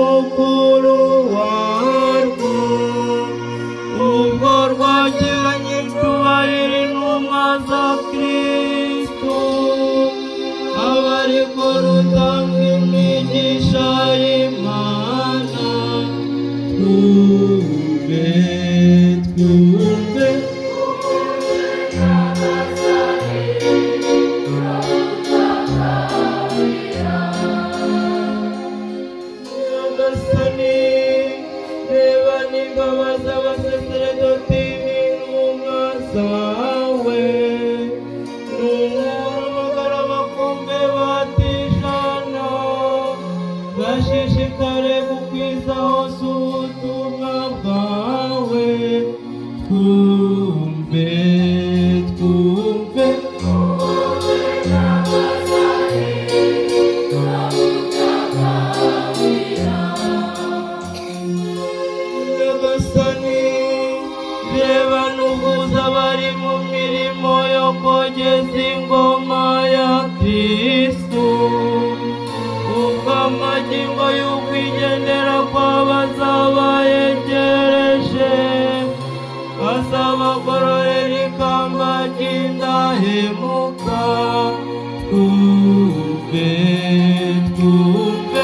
mukuru warwo, ubwo rwagiranye icyubahiro intumwa za Kristu, abariko rutanga imigisha y'Imana. Twumve, twumve. Nyagasani, reba n'imbabazi abasaseredoti n'intumwa zawe, n'umuhamagaro bakumve batijana, bashishikare gukwiza hose ubutumwa bwawe. Twumve, twumve. Nyagasani, reba n'uhuza abari mu mirimo yo kogeza ingoma ya Kristu, ubwo amagingo y'ukwigendera kw'abazaba yegereje, azabagororera ikamba ry'indahemuka. Twumve, twumve.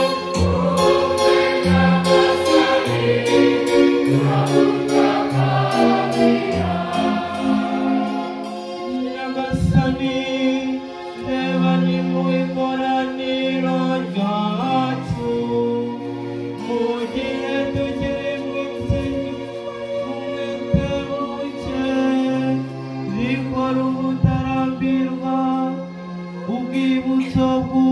Nyagasani, reba ni mu ikoraniro ryacu, mu gihe tukiri mu isi umwete muke, rikora ubutarambirwa ubwibutso bw'u